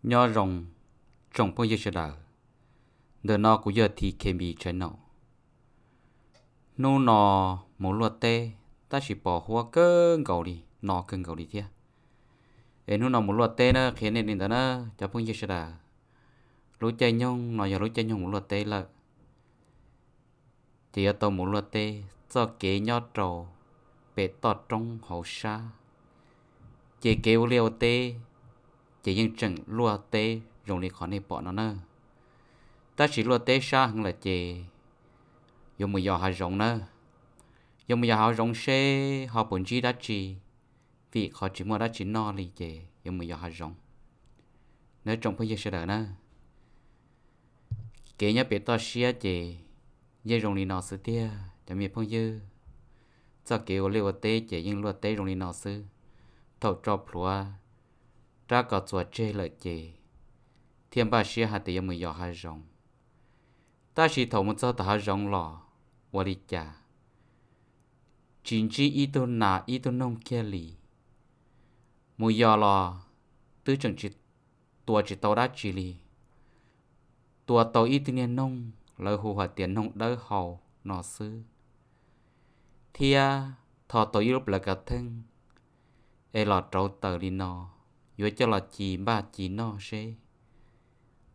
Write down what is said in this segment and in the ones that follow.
Nyob zoo tsoom phooj ywg sawv daws, ntawm no kuv yog T K B Channel. Hnub no mus luaj teb, tab sis pos huab kawg nkaus li, no kawg nkaus li thiab. Es hnub no mus luaj teb na, qhia nej li ntawd na cov phooj ywg sawv daws. Lub caij nyoog no yog lub caij nyoog mus luaj teb lawm, ces yuav tau mus luaj teb. Txoj kev nyob rau pem toj roob hauv sab, ces kev ua liaj ua teb ces yeej tseem luaj teb zoo li qhov nej pom no na. Tab sis luaj teb sab heev lawm ces yuav mus yos hav zoov na. Yuav mus yos hav zoov seb ho puas ntsib dab tsi, vim qhov tsis muaj dab tsi noj li ces yuav mus yos hav zoov. Nawb tsoom phooj ywg sawv daws na, kev nyob pem toj siab ces yeej zoo li no xwb tiag cov me phooj ywg. Txoj kev ua liaj ua teb ces yeej luaj teb zoo li no xwb. Thaum tso plhuav rab kom txuas tseg lawm ces thiaj npaj siab hais tias yuav mus yos hav zoov. Tab sis thaum mus txog tom hav zoov los ua li cas tsis ntsib ib tug nas ib tug noog kiag li. Mus yos los twb tseem tsis, tua tsis tau dab tsi li. Tua tau ib tug niag noog lawv hu hais tias noog dawb hau no xwb, thiab tho tau ib lub plawv kav theej es los rauv taws li no, yuav coj los ci npaj ci noj seb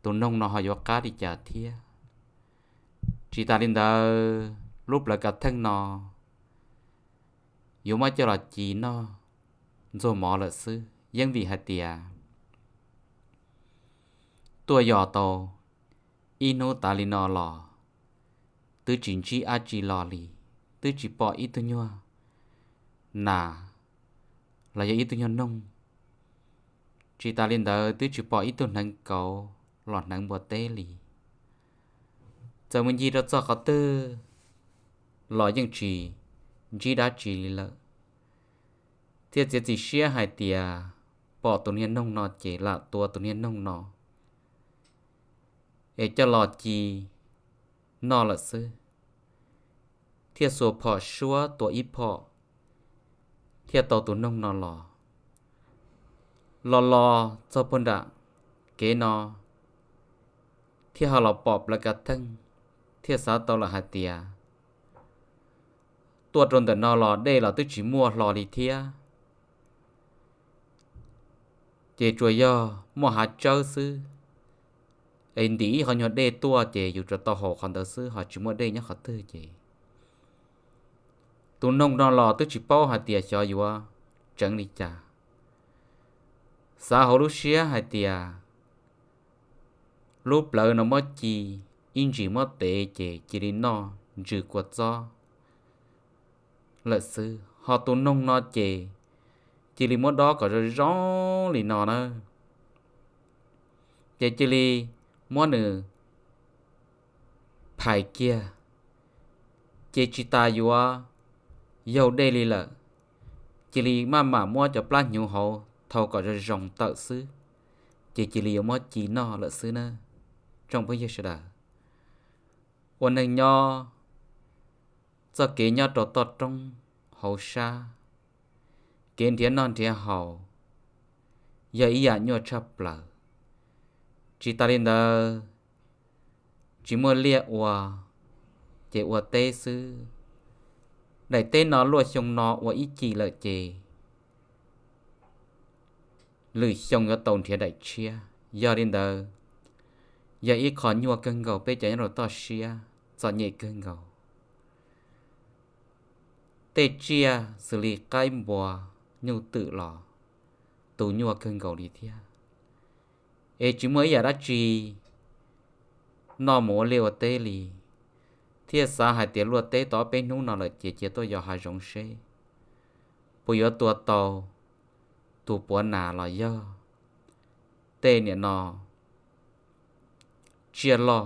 tus noog no ho yuav qab li cas thiab. Tsis tas li ntawd, lub plawv kav theej no yuav muab coj los ci noj ntxuag mov lawm xwb, yeej vim hais tias tuaj yos tau ib hnub tas li no los twb tsis ntsib dab tsi los li, twb tsis pom ib tug nyuag nas los yog ib tug nyuag noog. Tsis tas li ntawd, twb tsis pom ib tug hneev kauv los hneev npua teb li. Txawm mus ncig rau txog qhov twg los yeej tsis ntsib dab tsi li lawm, thiaj txiav txim siab hais tias pom tus niag noog no ces lam tua tus niag noog no es coj los ci noj lawm xwb. Thiaj xuas phom suab tua ib phom, thiaj tau tus noog no los. Los los txog puag nram kev no, thiaj ho los pom plawv kav theej, thiaj xav tau lawm hais tias tuaj rau ntawm no los dej los twb tsis muaj hlo li thiab, ces tsuas yog muaj hav tsawb xwb, es ntim ib qho nyuag dej tuaj ces yus tsuas tau haus qhov ntawd xwb ho tsis muaj dej nyob qhov twg ces tus noog no los twb tsis paub hais tias xyov yuav tseev li cas. Xav hauv lub siab hais tias lub plawv no muab ci ib ntsis muab tev ces cia li noj ntsws kua txob lawm xwb, ho tus noog no ces cia li muab dob kom zoo zoo li no na, ces cia li muab nws phais kiag, ces tsis tas yuav yaug dej li lawm, cia li maj mam muab cov plab hnyuv hauv thau kom zoo zoo tawm xwb, ces cia li yuav muab ci noj lawm xwb na. Tsoom phooj ywg sawv daws, ua neeg nyob, txoj kev nyob rau toj roob hauv sab, kev nrhiav noj nrhiav haus yog ib yam nyuaj tshaj plaws. Tsis tas li ntawd, tsis muaj liaj ua, ces ua teb xwb. Daim teb no luaj xyoo no ua ib cim lawm ces lwm xyoo yuav tau nrhiav daim tshiab. Yog li ntawd, yog ib qho nyuaj kawg nkaus peb cov nyob rau toj siab, txom nyem kawg nkaus. Tej tsiaj xws li qaib npua, nyuj twm los tu nyuaj kawg nkaus li thiab. Es tsis muaj ib yam dab tsi noj mus ua liaj ua teb li, thiaj xav hais tias luaj teb tau ob peb hnub no lawm ces cia tuaj yos hav zoov seb puas yuav tua tau tus puav nas los yog tej niam no tsiaj loj,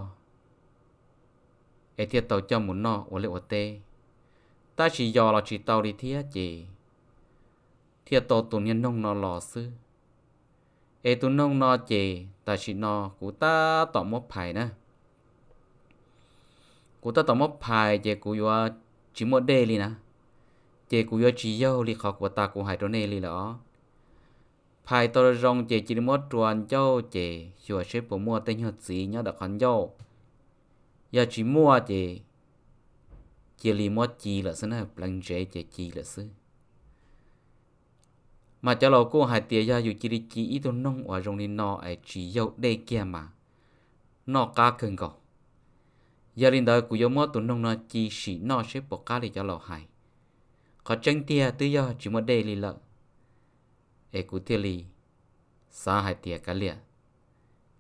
es thiaj tau coj mus noj ua liaj ua teb. Tab sis yos los tsis tau li thiab ces thiaj tau tus niag noog no los xwb. Es tus noog no ces tam sim no kuv tab tom muab phais na. Kuv tab tom muab phais ces kuv yuav tsis muaj dej li na, ces kuv yuav tsis yaug li qhov kuv tas kuv hais rau nej li lawm os. Hais tau zoo ces cia li muab rua ncauj ces xyuas seb puas muaj tej nyuag txiv nyob ntawm qhov ncauj. Yog tsis muaj ces cia li muab ci lawm xwb na, pleev ntsev ces ci lawm xwb. Mas cov laus kuj hais tias yog yus cia li ci ib tug noog uas zoo li no es tsis yaug dej kiag mas noj qab kawg nkaus. Yog li ntawd kuv yuav muab tus noog no ci sim noj seb puas qab li cov laus hais. Qhov tseeb tiag twb yog tsis muaj dej li lawm, es kuv thiaj li xav hais tias kav liam,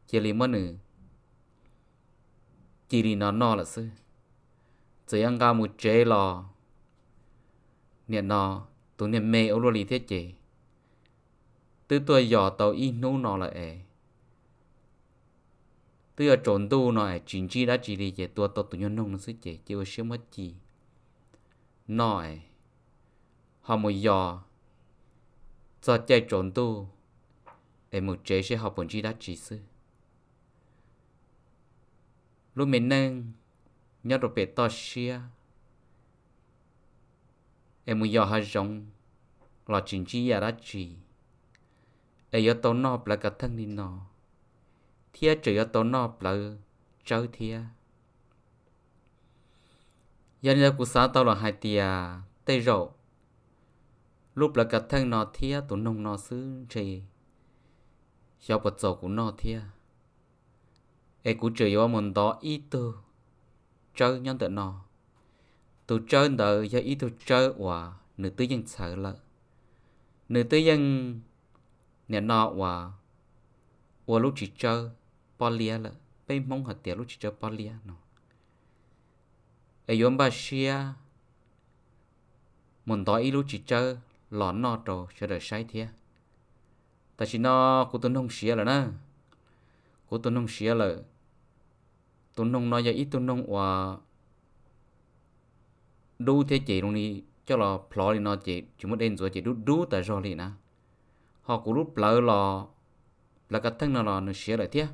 cia li muab nws ci li no noj lawm xwb. Txawm yuav nqa mus tsev los nim no tus niag me ua luaj li thiab ces twb tuaj yos tau ib hnub no lawm es twb yuav tsaus ntuj no es tsis ntsib dab tsi li ces tua tau tus nyuag noog no xwb ces cia ua siab muab ci noj es ho mus yos txog caij tsaus ntuj es mus tsev seb ho puas ntsib dab tsi xwb. Lub me neej nyob rau pem toj siab es mus yos hav zoov los tsis ntsib yam dab tsi, es yuav tau noj plawv kav theej li no, thiab tseem yuav tau noj plawv tsawb thiab. Yog li ntawd kuv xav tau los hais tias tej zaum lub plawv kav theej no thiab tus noog no xwb ntshe xyov puas txaus kuv noj thiab. Es kuv tseem yuav mus ntov ib tug tsawb nyob ntawm no. Tus tsawb ntawd yog ib tug tsawb uas nws twb yeej txhawv lawm, nws twb yeej nim no uas ua lub txiv tsawb pob liab lawm, peb Hmoob hais tias lub txiv tsawb pob liab no. Es yuav npaj siab mus ntov ib lub txiv tsawb los noj rau sawv daws saib thiab. Tam sim no kuv tus noog siav lawm na, kuv tus noog siav lawm. Tus noog no yog ib tug noog uas dub thiab ces zoo li coj los plhov li no ces tsis muaj dej ntxuav ces dub dub tas zog li na. Ho kuv lub plawv los, plawv kav theej no los nws siav lawm thiab.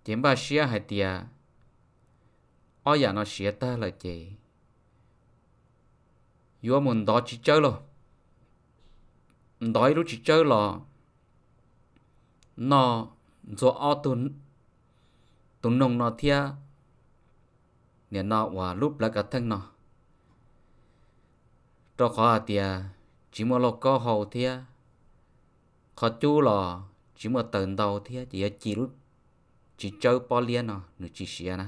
Ces npaj siab hais tias ob yam no siav tag lawm ces yuav mus ntov txiv tsawb los, ntov ib lub txiv tsawb los noj ntxuag ob tug, tus noog no thiab nim no uas lub plawv kav theej no, rau qhov hais tias tsis muaj lauj kaub hau thiab, qhov cub los tsis muaj taws ntau thiab ces yuav ci lub txiv tsawb pob liab no nws tsis siav na.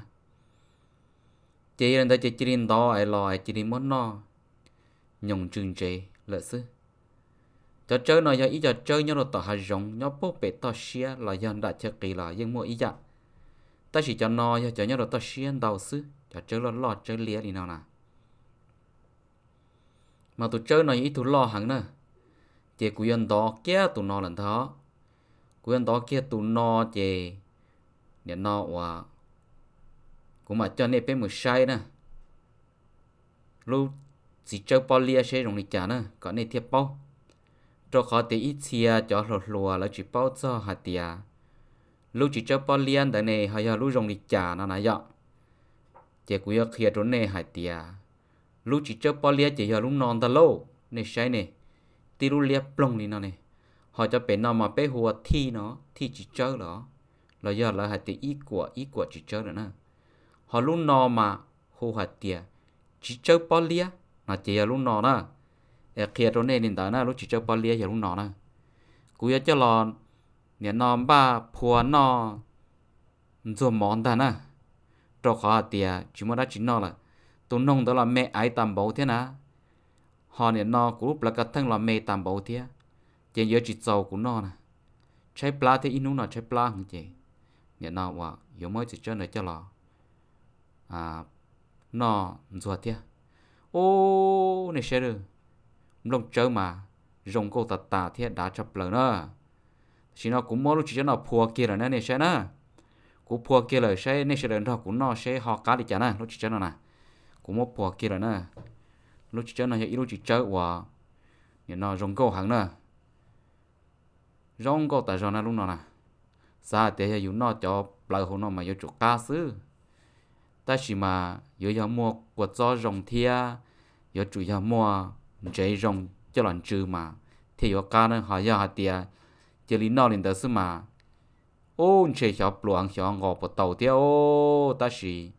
Ces yog li ntawd ces cia li ntov es los es cia li muab noj nyoos ntsws ntsev lawm xwb. Cov tsawb no yog ib co tsawb nyob rau tom hav zoov nyob puag pem toj siab los yog nram chaw qis los yeej muaj ib yam, tab sis cov no yog cov nyob rau toj siab ntau xwb, cov tsawb loj loj tsawb liab li no na. Mas tus tsawb no yog ib tug loj heev na, ces kuv yuav ntov kiag tus no lawm ntag. Kuv yuav ntov kiag tus no ces nim no uas kuv mam coj nej peb mus saib na, lub txiv tsawb pob liab seb zoo li cas na kom nej thiaj paub. Rau qhov tias ib txhia cov hluas hluas lawv tsis paub txog hais tias lub txiv tsawb pob liab ntawd ne ho yog lub zoo li cas no na yom. Ces kuv yuav qhia rau nej hais tias lub txiv tsawb pob liab ces yog lub no ntag lauj. Nej saib ne, tib lub liab ploog li no ne. Ho cov pem no mas peb hu ua thij no, thij txiv tsawb los, los yog lawv hais tias ib kuam ib kuam txiv tsawb lawm na. Ho lub no mas hu hais tias txiv tsawb pob liab no ces yog lub no na. Es qhia rau nej li ntawd na, lub txiv tsawb pob liab yog lub no na. Kuv yuav coj los nim no npaj phua noj ntxuag mov ntag na, rau qhov hais tias tsis muaj dab tsi noj lawm. Tus noog ntawd los me aiv tas npaum thiab na, ho nim no kuv lub plawv kav theej los me tas npaum thiab, ces yuav tsis txaus kuv noj na. Tshaib plab thiab, ib hnub no tshaib plab heev ces nim no uas yuav muab ib txiv tsawb ntawd coj los noj ntxuag thiab. Ub, nej saib, nplooj tsawb mas zoo nkauj tas tas thiab dav tshaj plaws na. Tam sim no kuv muab lub txiv tsawb no phua kiag lawm na, nej saib na. Kuv phua kiag lawm, saib nej sawv daws nrog kuv noj seb ho qab li cas na lub txiv tsawb no na. Kuv muab phua kiag lawm na. Lub txiv tsawb no yog ib lub txiv tsawb uas nim no zoo nkauj heev na. Zoo nkauj tas zog na lub no na. Xav hais tias yog yus noj cov plawv hauv no mas yuav tsum qab xwb, tab sis mas yuav yog muaj kua txob zoo thiab yuav tsum yog muaj ntsev zoo coj los ntsws mas thiaj yuav qab na. Ho yog hais tias cia li noj li ntawd xwb mas, ub, ntshe xyov pluas xyov nqos puas tau thiab os. Tab sis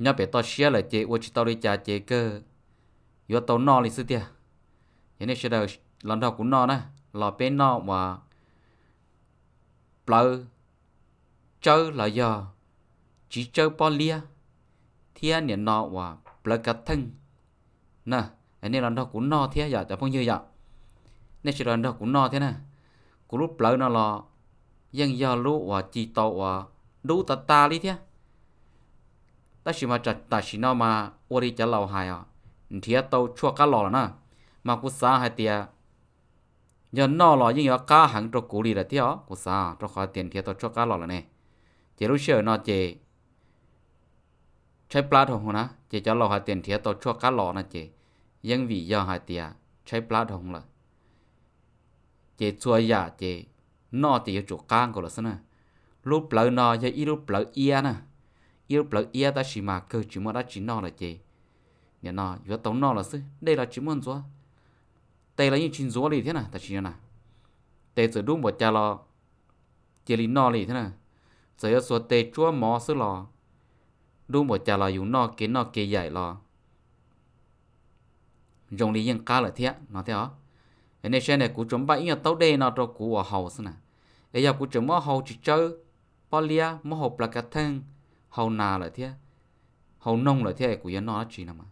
nyob pem toj siab lawm ces ua tsis tau li cas ces kawg yuav tau noj li xwb tiag. Yog nej sawv daws los nrog kuv noj na, los peb noj uas plawv tsawb los yog tsis tsawb pob liab thiab niam no uas plawv kav theej na. Nej los nrog kuv noj thiab yom cov phooj ywg yom. Nej sawv daws nrog kuv noj thiab na. Kuv lub plawv no los yeej yog lub uas ci tau uas dub tas tas li thiab. Tab sis mas tam sim no mas ua li cov laus hais os, nrhiav tau tshuaj qab los lawm na. Mas kuv xav hais tias yog noj los yeej yuav qab heev rau kuv li lawm thiab os. Kuv xav rau qhov tias nrhiav tau tshuaj qab los lawm ne, ces lub sij hawm no ces tshaib plab dhau na. Ces cov laus hais tias nrhiav tau tshuaj qab los no ces yeej vim yog hais tias tshaib plab dhau lawm. Ces txhua yam ces noj ces yuav tsum qab nkaus lawm xwb na. Lub plawv no yog ib lub plawv iab na, ib lub plawv iab tab sis mas kawg tsis muaj dab tsi noj lawm ces nim no yuav tau noj lawm xwb. Dej los tsis muaj ntxuav, tes los yeej tsis ntxuav li thiab na tam sim no na. Tes txawm dub npaum cas los cia li noj li thiab na. Txawm yuav xuas tes tsuab mov xwb los dub npaum cas los yus noj kev noj kev yaim los zoo li yeej qab lawm thiab no thiab os. Nej saib ne, kuv tsuas npaj ib nyuag taub dej no rau kuv uas haus xwb na. Es yog kuv tseem muab hau tsis tsawb pob liab, muab hau plav kav theej, hau nas lawm thiab hau noog lawm thiab es kuv yuav noj dab tsi no mas?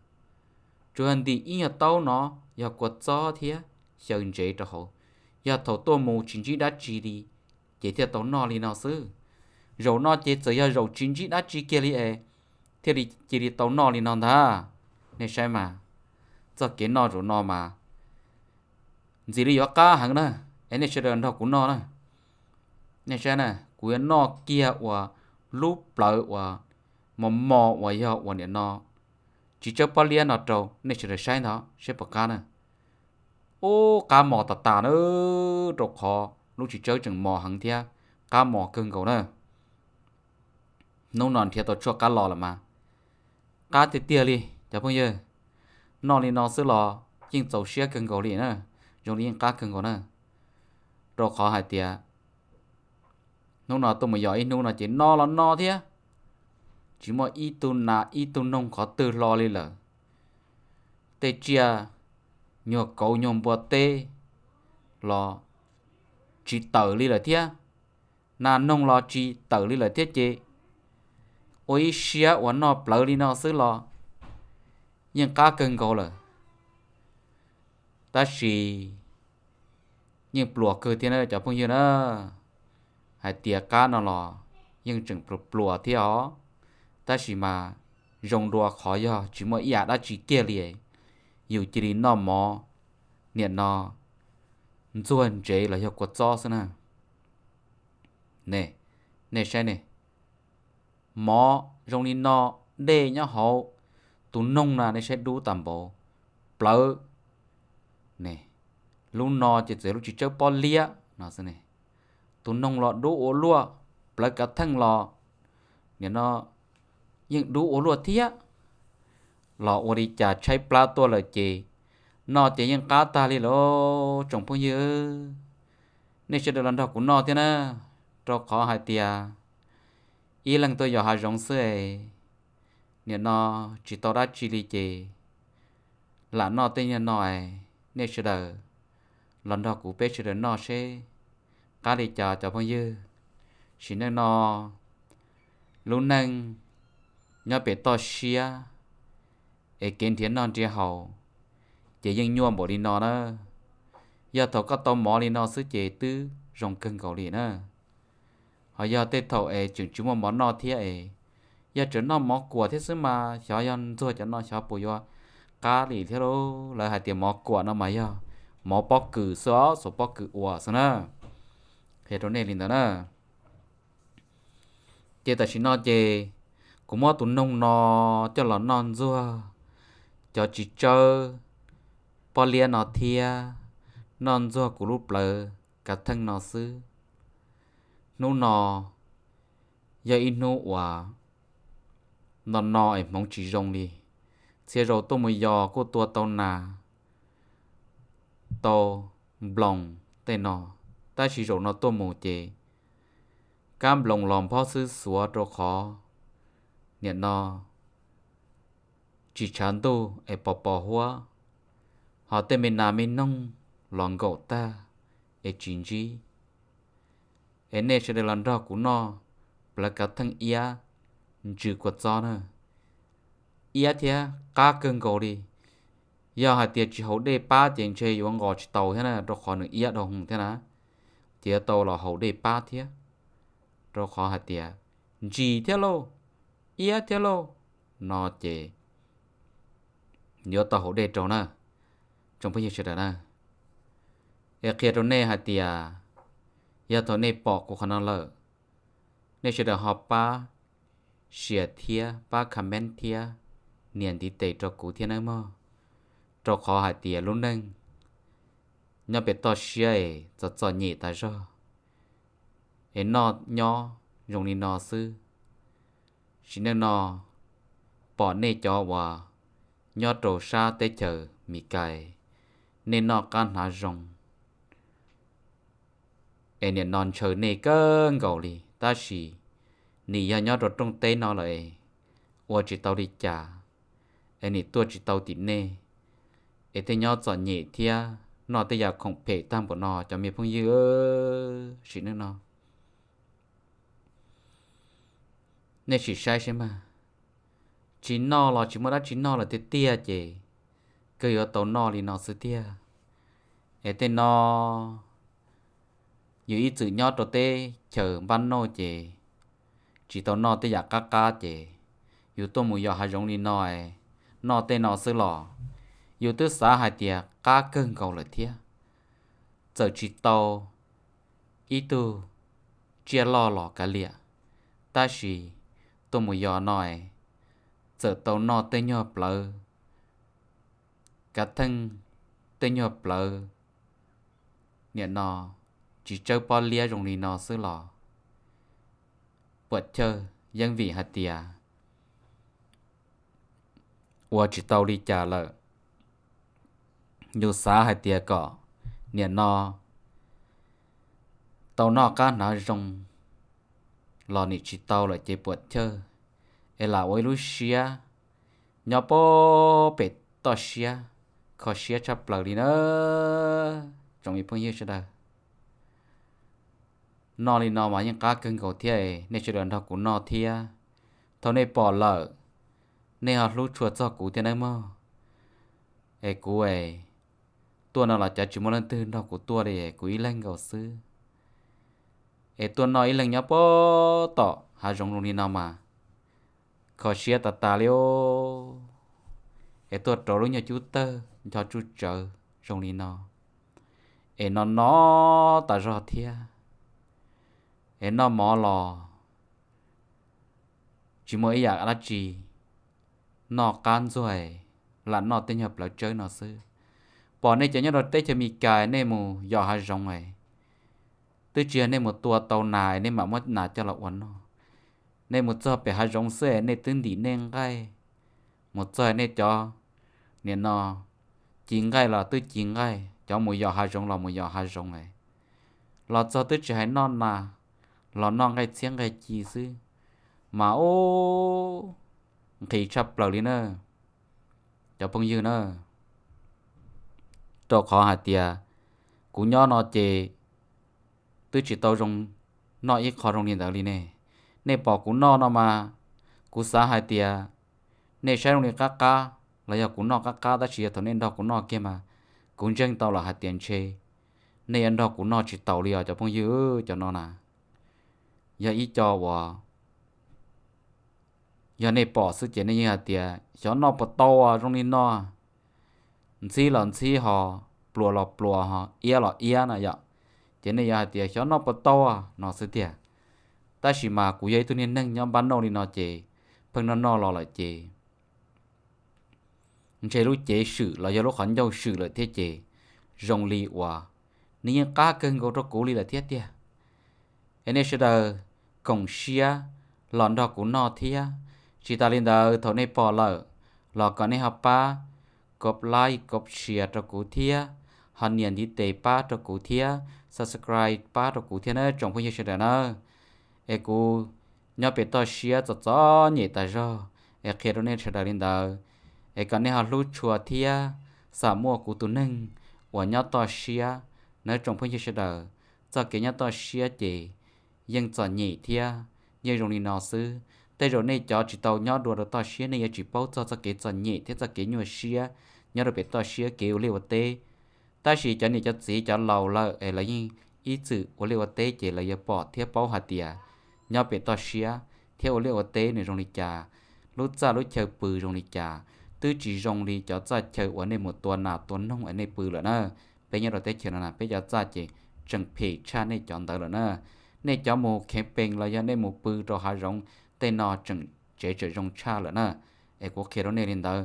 Tsuas yog ntim ib nyuag taub no, yog kua txob thiab xyaw ntsev rau hauv, yog thaum tuaj mus tsis ntsib dab tsi li ces thiaj tau noj li no xwb. Zaum no ces txawm yog zaum tsis ntsib dab tsi kiag li es thiaj li cia li tau noj li no ntag. Nej saib mas, txoj kev noj zaum no mas ntxim li yuav qab heev na. Es nej sawv daws nrog kuv noj na. Nej saib na, kuv yuav noj kiag uas lub plawv uas mos mos uas yog uas nim no tsis tsawb pob liab no rau nej sawv daws saib ntag seb puas qab na. Ub, qab mos tas tas na, rau qhov lub tsis tsawb tseem mos heev thiab qab mos kawg nkaus na. Hnub no nrhiav tau tshuaj qab los lawm mas qab tiag tiag li cov phooj ywg. Noj li no xwb los yeej txaus siab kawg nkaus li na, zoo li yeej qab kawg nkaus na. Rau qhov hais tias hnub no tuaj mus yos ib hnub no ces no los no thiab, tsis muaj ib tug nas ib tug noog qhov twg hlo li lawm. Tej tsiaj nyuag kauv nyuag npua teb los tsis tawm li lawm thiab, nas noog los tsis tawm li lawm thiab ces ua ib siab uas noj plawv li no xwb los yeej qab kawg nkaus lawm. Tab sis yeej pluas kawg thiab na cov phooj ywg na. Hais tias qab no los yeej tseem pluas pluas thiab os, tab sis mas zoo dua qhov yog tsis muaj ib yam dab tsi kiag li, yus cia li noj mov niam no ntxuag ntsev los yog kua txob xwb na. Ne, nej saib ne, mov zoo li no, dej nyob hauv, tus noog na nej saib dub tas npaum, plawv ne, lub no ces txawm lub tsis tsawb pob liab no xwb ne. Tus noog los dub ua luaj, plawv kav theej los nim no yeej dub ua luaj thiab. Los ua li cas tshaib plab tuaj lawm ces noj ces yeej qab tag li lauj tsoom phooj ywg. Nej sawv daws los nrog kuv noj thiab na, rau qhov hais tias ib leeg tuaj yos hav zoov xwb es nim no tsis tau dab tsi li ces lam noj tej niag no es nej sawv daws los nrog kuv peb sawv daws noj seb qab li cas cov phooj ywg. Sim neej no lub neej nyob pem toj siab es kev nrhiav noj nrhiav haus ces yeej nyuaj npaum li no na. Yog thaum koj tau mov li no xwb ces twb zoo kawg nkaus li na. Ho yog tej thaum es tseem tsis muaj mov noj thiab es yog tseem noj mov kuam thiab xwb mas xyov yog ntxuag cov no xyov puas yuav qab li thiab lauj. Lawv hais tias mov kuam no mas yog mov pob kws xwb os, xuas pob kws ua xwb na. Qhia rau nej li ntawd na. Ces tam sim no ces kuv muab tus noog no coj los noj ntxuag cov tsis tsawb pob liab no thiab noj ntxuag kuv lub plawv kav theej no xwb. Hnub no yog ib hnub uas no no es hmoov tsis zoo li. Txhia zaus tuaj mus yos kuj tua tau nas, tau nploos tej no, tab sis zaum no tuaj mus ces kab nploos los nphob xwb xuav rau qhov niam no tsis tshav ntuj es pos pos huab, ho tej me nas me noog los nkaum tag es tsis ntsib. Es nej sawv daws los nrog kuv noj plawv kav theej iab ntsws kua txob na. Iab thiab qab kawg nkaus li. Yog hais tias tsis haus dej pab ces ntshe yuav nqos tsis tau thiab na, rau qhov nws iab dhau hwv thiab na. Ces yuav tau los haus dej pab thiab, rau qhov hais tias ntsis thiab lauj, iab thiab lauj no ces yuav tau haus dej rau na, tsoom phooj ywg sawv daws na. Es qhia rau nej hais tias yog thaum nej pom kuv qhov no lawm, nej sawv daws ho pab share thiab pab comment thiab nias ntiv tes rau kuv thiab nawb mog, rau qhov hais tias lub neej nyob pem toj siab es txom txom nyem tas zog, es noj nyob zoo li no xwb. Sim neej no pom nej cov uas nyob rau sab teb chaws Mis Kais, nej noj qab hnav zoo, es niam no ntshaw nej kawg nkaus li, tab sis nim yog nyob rau rooj teb no lawm es ua tsis tau li cas, es nim tuaj tsis tau tim nej, es thiaj nyob txom nyem thiab noj tej yam khoom phem tag npaum no cov me phooj ywg. Sim neej no nej sim saib seb mas, tsis noj los tsis muaj dab tsi noj lawm tiag tiag ces kawg yuav tau noj li no xwb tiag. Es tej no yus ib txwm nyob rau teb chaws npab nauj ces tsis tau noj tej yam qab qab ces yus tuaj mus yos hav zoov li no es noj tej no xwb los yus twb xav hais tias qab kawg nkaus lawm thiab. Txawm tsis tau ib tug tsiaj loj los kav liam, tab sis tuaj mus yos no es txawm tau noj tej nyuag plawv kav theej, tej nyuag plawv niam no tsis tsawb pob liab zoo li no xwb los puam chawj, yeej vim hais tias ua tsis tau li cas lawm. Yus xav hais tias kom niam no tau noj qab hnav zoo los nim tsis tau lawm ces puam chawj, es lam ua ib lub siab nyob pem toj siab, kho siab tshaj plaws li na, tsoom me phooj ywg sawv daws. Noj li no mas yeej qab kawg nkaus thiab, nej sawv daws nrog kuv noj thiab. Thaum nej pom lawm, nej ho hlub tshua txog kuv thiab nawb mog. Es kuv es tuaj no los cov tsis muaj leej twg nrog kuv tuaj li, kuv ib leeg nkaus xwb. Es tuaj noj ib leeg nyob pem tom hav zoov zoo li no mas kho siab tas tas li os. Es tuaj rau lub nyuag cub tawg ncho tsuj tsawv zoo li no, es no no tas zog thiab. Es noj mov los tsis muaj ib yam dab tsi, noj qab ntxuag, lam noj tej nyuag plawv tsawb no xwb. Pom nej cov nyob rau teb chaws Mis Kas nej mus yos hav zoov es twb tsis yog nej mus tua tau nas nej mam muab nas coj los ua noj. Nej mus txog pem hav zoov xwb es nej twb ntim nej nqaij, mus txog nej cov niam no ci nqaij los twb ci nqaij, cov mus yos hav zoov los mus yos hav zoov es los txog twb tsis hais noj nas, los noj nqaij txhiab nqaij ci xwb, mas ub, nqhis tshaj plaws li na, cov phooj ywg na. Rau qhov hais tias kuv nyob no ces twb tsis tau zoo noj ib qho zoo li ntawd li ne. Nej pom kuv noj no mas kuv xav hais tias nej saib zoo li qab qab los yog kuv noj qab qab, tab sis yog thaum nej nrog kuv noj kiag mas kuv ntseeg tau lawm hais tias ntshe nej yuav nrog kuv noj tsis taus li os cov phooj ywg. Cov no na yog ib co uas yog nej pom xwb ces nej yeej hais tias xyov noj puas tau zoo li no, ntxhib los ntxhib ho pluas los pluas ho iab los iab na yom, ces nej yuav hais tias xyov noj puas tau no xwb tiag. Tab sis mas kuv yog ib tug niag neeg nyob npab nauj li no ces pheej noj noj los lawm ces ntshe lub cev swm los yog lub qhov ncauj swm lawm thiab ces zoo li uas nws yeej qab kawg nkaus rau kuv li lawm thiab tiag. Es nej sawv daws koom siab los nrog kuv noj thiab. Tsis tas li ntawd thaum nej pom lawm los kom nej ho pab kob like kob share rau kuv thiab, ho nias ntiv tes pab rau kuv thiab subscribe pab rau kuv thiab nawb tsoom phooj ywg sawv daws nawb. Es kuv nyob pem toj siab txom txom nyem tas zog, es qhia rau nej sawv daws li ntawd, es kom nej ho hlub tshua thiab xam muaj kuv tus neeg uas nyob toj siab nawb tsoom phooj ywg sawv daws. Txoj kev nyob toj siab ces yeej txom nyem thiab yeej zoo li no xwb. Tej zaum nej cov tsis tau nyob dua rau toj siab nej yuav tsis paub txog txoj kev txom nyem thiab txoj kev nyuaj siab nyob rau pem toj siab kev ua liaj ua teb. Tab sis cov niam cov txiv cov laus lawm es lawv yeej ib txwm ua liaj ua teb ces lawv yuav pom thiab paub hais tias nyob pem toj siab thiab ua liaj ua teb nws zoo li cas, lub txaj lub chaw pw zoo li cas, twb tsis zoo li cov txaj chaw uas nej mus tua nas tua noog es nej pw lawm na. Peb nyob rau teb chaws no na peb cov txaj ces tseem phem tshaj nej cov ntawd lawm na. Nej cov mus kheev pees los yog nej mus pw rau hav zoov tej no tseem tsev tseem zoo tshaj lawm na. Es kuv qhia rau nej li ntawd,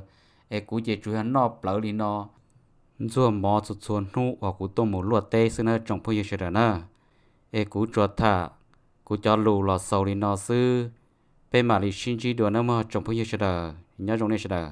es kuv ces tsuas yog noj plawv li no ntxuag mov txhua txhua hnub uas kuv tuaj mus luaj teb xwb nawb tsoom phooj ywg sawv daws na. Es kuv tsuas tham kuv cov lus los xaus li no xwb, peb mam li sib ntsib dua nawb mog tsoom phooj ywg sawv daws, nyob zoo nej sawv daws.